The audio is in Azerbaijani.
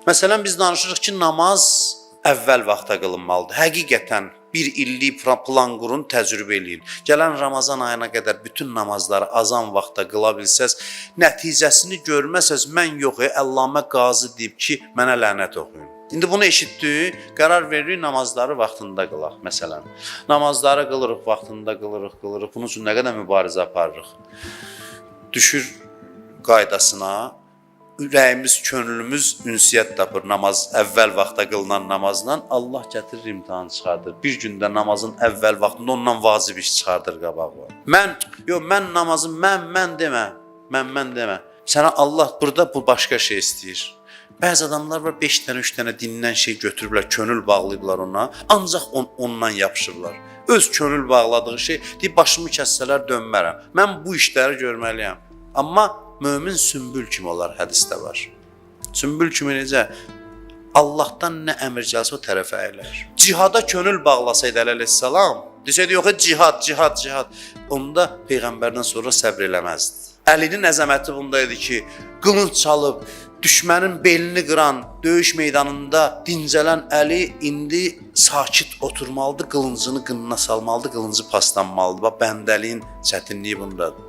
Məsələn, biz danışırıq ki, namaz əvvəl vaxta qılınmalıdır. Həqiqətən bir illik plan qurun, təcrübə eləyin. Gələn Ramazan ayına qədər bütün namazları azan vaxtda qıla bilsəz, nəticəsini görməsəz, mən yox, Əllamə Qazı deyib ki, mənə lənət oxuyun. İndi bunu eşitdik, qərar veririk namazları vaxtında qılaq məsələn. Namazları qılırıq, vaxtında qılırıq, qılırıq. Bunun üçün nə qədər mübarizə aparırıq. Düşür qaydasına, ürəyimiz, könlümüz ünsiyyət tapır namaz əvvəl vaxtda qılınan namazla. Allah gətirir imtahan çıxardır. Bir gündə namazın əvvəl vaxtında ondan vacib iş çıxardır qabağa. Mən, yox, mən namazın mən demə. Mən demə. Sənə Allah burada bu başqa şey istəyir. Bəzi adamlar var 5 dənə, 3 dənə dindən şey götürüblər, könül bağlayıblar ona, ancaq ondan yapışıblar. Öz könül bağladığı şey, deyib başımı kəssələr dönmərəm. Mən bu işləri görməliyəm. Amma mömin sümbül kimi olar, hədisdə var. Sümbül kimi necə? Allahdan nə əmr gəlsə o tərəfə əyilər. Cihada könül bağlasaydı Əli əleyhissalam, desəydi yox, cihad, cihad, cihad, onda peyğəmbərdən sonra səbr eləməzdi. Əlinin əzəməti bunda idi ki, qılınc çalıb düşmənin belini qıran, döyüş meydanında dincələn Əli indi sakit oturmalıdır, qılıncını qınına salmalıdır, qılıncı paslanmalıdır. Bax bəndəliyin çətinliyi bundadır.